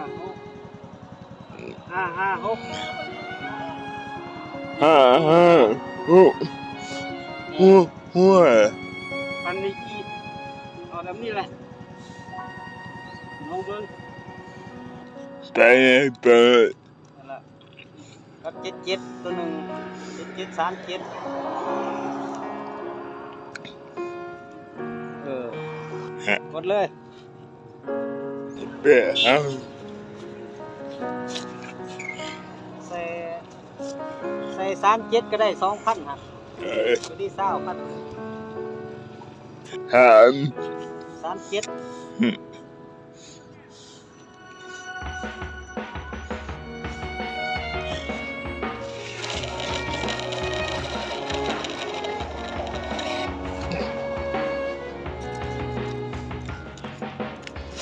ຫົກ ຫ້າຫ້າຫົກ ຫ້າຫ້າຫົກ ຫົວ ຫົວ ພັນນີ້ກີບ ເອົາແບບນີ້ແຫຼະ ລອງເບິ່ງ ໄປ ໄປ ນັ້ນລະ ກັບເຈັດເຈັດ ໂຕໜຶ່ງ ເຈັດເຈັດສາມເຈັດ ເອີ ກົດເລີຍ ແປະ ໃສ່ ໃສ່ສາມເຈັດກໍໄດ້ສອງພັນຫັ້ນ ເອີ ກໍໄດ້ຊາວພັນ ສາມ ສາມເຈັດ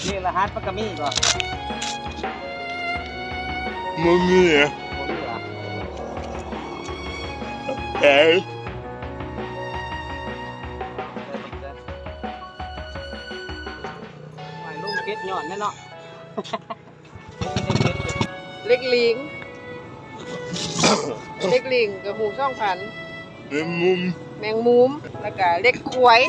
ເລກລະຫັດມັນກະມີບໍ່? ບໍ່ມີ ບໍ່ມີຫວາ? ເອີ ໄວ້ລົງເກັບຍ້ອນແນ່ເນາະ. ເຫຼັກຫຼີງ ເຫຼັກຫຼີງກໍຫູສອງພັນ ແມງມຸມ ແມງມຸມ ແລ້ວກໍເຫຼັກຂວາຍ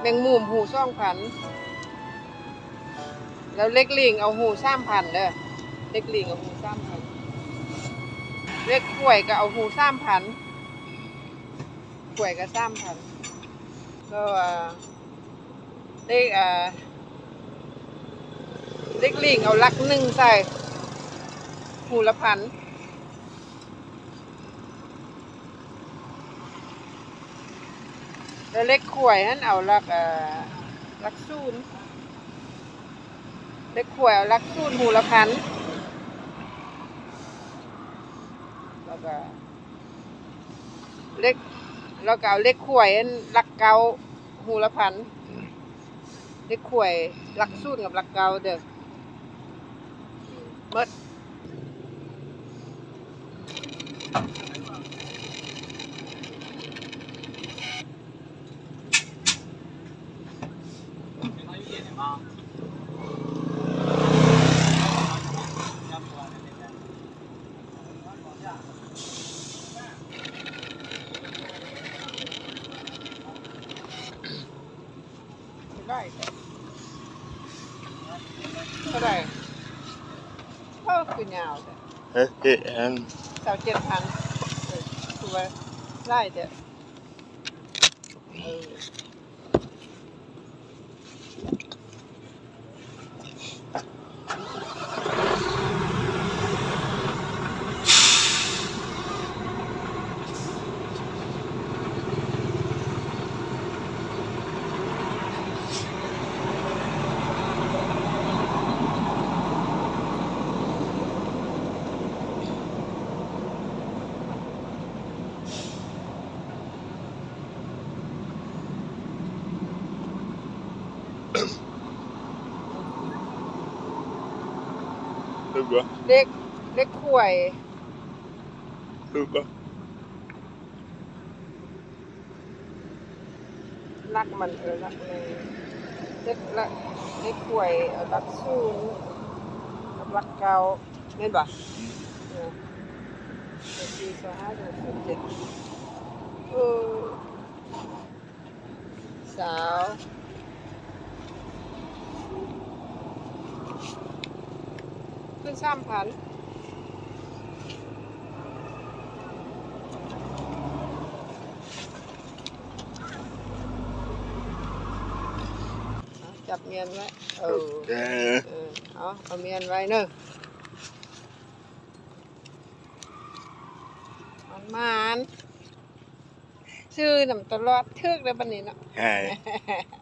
ແມງມຸມຫູສອງພັນ ແລ້ວເຫຼັກຫຼີງເອົາຫູສາມພັນເດີ ເຫຼັກຫຼີງເອົາຫູສາມພັນ ເຫຼັກຂວາຍກໍເອົາຫູສາມພັນ ຂວາຍກໍສາມພັນ ແລ້ວ ເຫຼັກ ເອີ ເຫຼັກຫຼີງເອົາຫຼັກໜຶ່ງໃສ່ ຫູລະພັນ ແລ້ວເຫຼັກຂວາຍຫັ້ນເອົາຫຼັກ ເອີ ຫຼັກສູນ ເຫຼັກຂວາຍເອົາຫຼັກສູນ ຫູລະພັນ ແລ້ວກໍ ເຫຼັກ ແລ້ວກໍເອົາເຫຼັກຂວາຍອັນຫຼັກເກົ້າ ຫູລະພັນ ເຫຼັກຂວາຍຫຼັກສູນກັບຫຼັກເກົ້າເດີ ໝົດ. ເທົ່າໃດ? ເທົ່າໃດ? ເອີ ຄືຍາວແທ້ ເອີ ຊາວເຈັດພັນ ເອີ ຄືວ່າຫຼາຍແທ້. ເອີ. ຖືກບໍ່? ເຫຼັກ ເຫຼັກຂວາຍ ຖືກບໍ່? ຫຼັກມັນ ເອີ ຫຼັກໜຶ່ງ ເຫຼັກ ເຫຼັກຂວາຍ ເອີ ຫຼັກສູນກັບຫຼັກເກົ້າ ແມ່ນບໍ່? ເອີ ສີ່ ສອງ ຫ້າ ຫົກ ເຈັດ ເອີ ຊາວ ຄືນສາມພັນ. ຈັບມ້ຽນໄວ້ ເອີ ເອີ ເອົາ ເອົາມ້ຽນໄວ້ເນີ ໝານໆ ຊື້ນຳຕະຫຼອດ ຖືກແລ້ວບັດນີ້ເນາະ.